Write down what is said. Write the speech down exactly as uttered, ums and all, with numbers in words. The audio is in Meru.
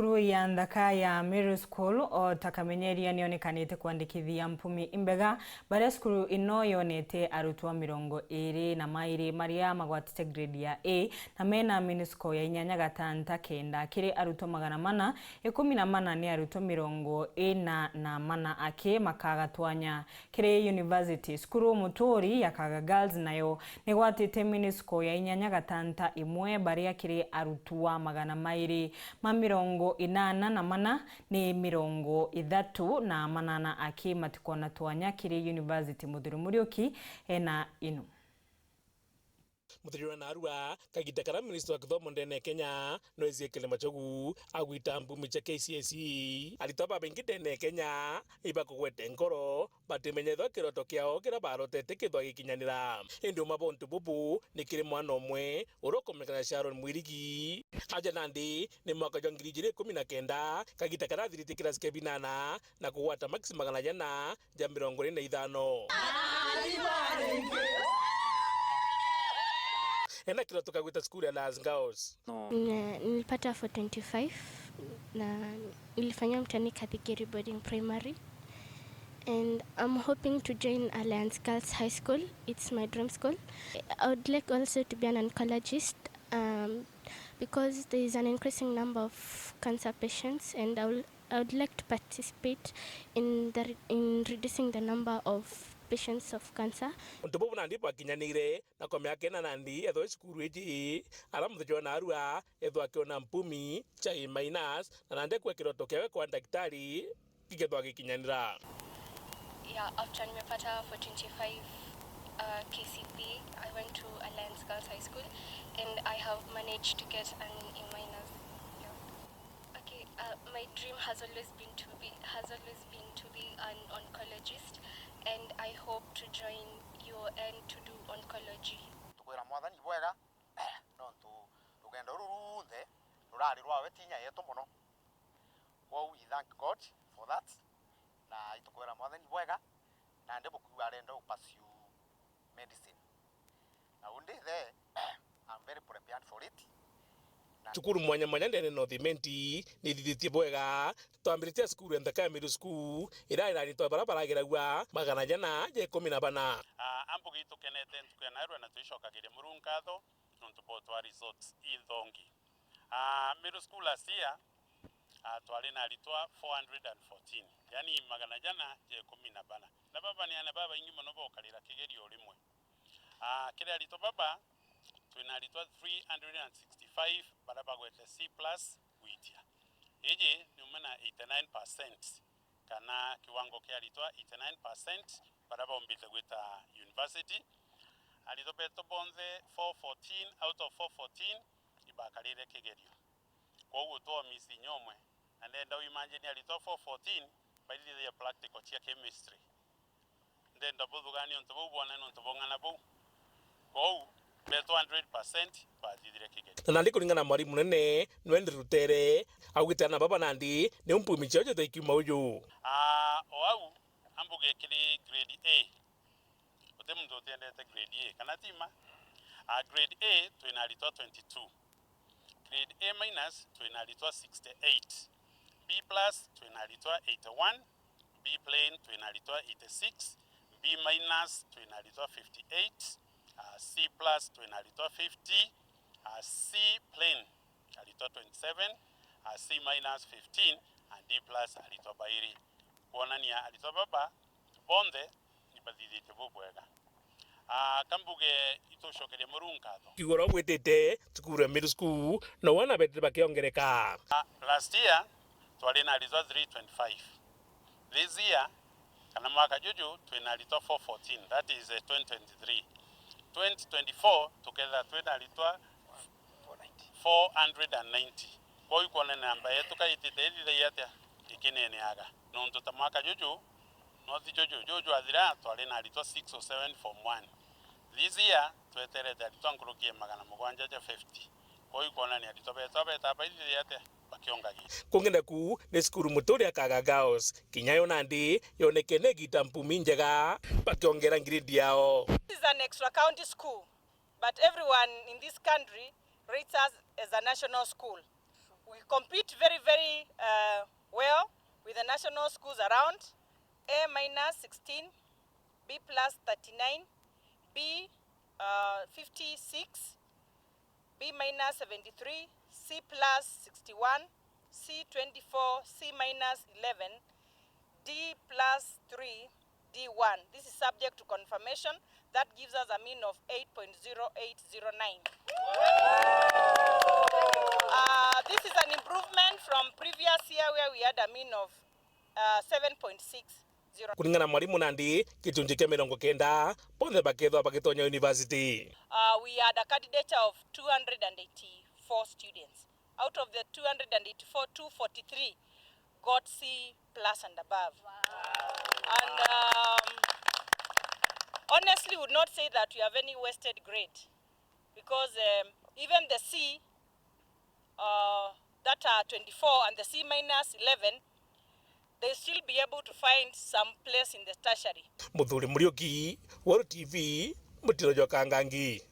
Cukuru ya nthaka ya Middle School o ta Kamenyeria nionekanite kwandikithia mpumi imbega, baria cukuru ino yonete arutwa mirongo iri na mairi maria magwatite grade ya A na mena mini score ya inyanya gatanta kenda. Kiri arutwa magana mana, ikumi na mana ni arutwa mirongo ina na mana aki makagatwanya. Kiri university, cukuru Muturi ya Kaga Girls nayo nigwatite mini score ya inyanya gatanta imwe, baria kiri arutwa magana mairi ma mirongo inana na mana ni mirongo ithatu na manana aki matikona twanya kiri university. Muthuri Muriuki ena inu. Muthuri wa narua, kagita karia minista wa kithomo ndene ya Kenya no ezie kirima chogu agwita mpumi cha K C S E, aritwa babaingi ndene ya Kenya ibakugwete nkoro batimenye ethwa kiroto kiao kiria barotete kithwa gikinyanira. Indi uma bwa untu bubu ni kiri mwana umwe uria ukumenyekana ta Sharon Mwirigi. Aja nandi ni mwaka jwa ngiri ijiri ikumi na kenda, kagita karia athirite kirasi kia binana na kugwata makisi magana jana ja mirongo iri na ithano. Ena kiroto kia gwita cukuru ya Alliance Girls. Ne- nilipata four twenty-five na nilifanyia mtihani Kathigiri Boarding Primary, and I'm hoping to join Alliance Girls High School. It's my dream school. I would like also to be an oncologist, um, because there is an increasing number of cancer patients, and I will, I would like to participate in the re- in reducing the number of patients of cancer. Untu bubu nandi bwakinyanire na kwa miaka ina nandi ethwa cukuru iji, ara muthenya wa narua ethwa akiona mpumi cha A minus, na nandi kwa kiroto kiawe kwa ndagitari gikethwa gikinyanira. Yeah, after nimepata four twenty-five, uh, K C P E, I went to Alliance Girls High School and I have managed to get an A minus. Yeah. Okay, uh, my dream has always been to be has always been to be an oncologist, and I hope to join U O N to do oncology. Tukwira Mwathani bwega nontu rugendo ruru runthe rurari rwawe ti inya yetu mono. Kwou we thank God for that, na itukwira Mwathani bwega, nandi bukiuga arenda u pursue medicine. Na undi the, I'm very prepared for it. Na cukuru mwanya mwanya ndene North Imenti ni ithithitie bwega. Twambiritie cukuru ya Nthaka ya Middle School, iria iraritwa bara barageragua magana jana ja ikumi na bana. Ah, ambuge itukenete ntuku ya narua na twicokagiria Murungu nkatho nontu bwa utwa results inthongi. Ah, middle school last year, ah, twari na aritwa four hundred and fourteen, yani magana jana ja ikumi na bana. Na baba ni ana babaingi mono bokarira kigerio rimwe. Ah, kiri aritwa baba, twina aritwa three hundred and sixty-five baria bagwete C plus gwitia. Iji ni umwe na eighty-nine percent, kana kiwango kia aritwa eighty-nine percent baria baumbite gwita university. Aritwa betu bonthe four fourteen out of four fourteen ibakarire kigerio. Kwoguo twomisi inya umwe, na ndenda u imagine aritwa four fourteen baithithagia practical cia chemistry. Ndenda buthugania untu buu bwone nontu bwa ung'ana buu. Kwou, betu hundred percent bathithire kigerio. Na nandi kuringana na mwarimu munene, Nwendri Rutere, augite ana baba nandi ni mpumi ciao jithe ikiuma uju. Ah, o au, ambuge kiri grade A. Guti muntu utiendete grade A, kana ti ma? Ah, grade A twina aritwa twenty-two. Grade A minus twina aritwa sixty-eight. B plus twina aritwa eighty-one. B plain twina aritwa eighty-six. B minus twina aritwa fifty-eight. Ah, C plus twina aritwa fifty. Ah, C plain aritwa twenty-seven. Ah, C minus fifteen. Ah, D plus aritwa bairi. Kwonania aritwa baba bonthe ibathithitie bubwega. Ah, kambuge itucokerie Murungu nkatho. Kiugo uria ugwitite cukuru ya middle school, no wana betire bakiongereka. Ah, last year, twari na aritwa three twenty-five. This year, kana mwaka juju, twina aritwa four fourteen, that is, eh, twenty twenty-three. Twenty twenty-four, tukethira twina aritwa four hundred and ninety. Kwou ikwona namba yetu ka itite ithithagia atia? Ikineneaga. Nontu ta mwaka juju, no ti juju, juju jwathira, twari na aritwa six or seven form one. This year, tweterete aritwa nkuruki ya magana mugwanja ja fifty. Kwou ikwonania aritwa betu abeta baithithagia atia? Bakiongagia. Kung'enda ku ni cukuru Muturi ya Kaga Girls. Kinya yo nandi yonekene igita mpumi njega, bakiongera ngiredi yao. This is an extra county school, but everyone in this country rates us as a national school. We compete very, very, uh, well with the national schools around. A minus sixteen, B plus thirty-nine, B, uh, fifty-six, B minus seventy-three, C plus sixty-one, C twenty-four, C minus eleven, D plus three, D one. This is subject to confirmation. That gives us a mean of eight point zero eight zero nine. Uh, this is an improvement from previous year where we had a mean of, uh, seven point six zero. Kuringana na mwarimu nandi, gicunji kia mirongo kenda bonthe bakethwa bagitonya university. Uh, we had a candidate of two hundred and eighty-four students. Out of the two hundred and eighty-four, two forty-three got C plus and above. And, um, honestly, would not say that we have any wasted grade, because, um, even the C, uh, that are twenty-four and the C minus eleven, they still be able to find some place in the tertiary. Muthuri Muriuki, Weru T V, Mutiro jwa Kangangi.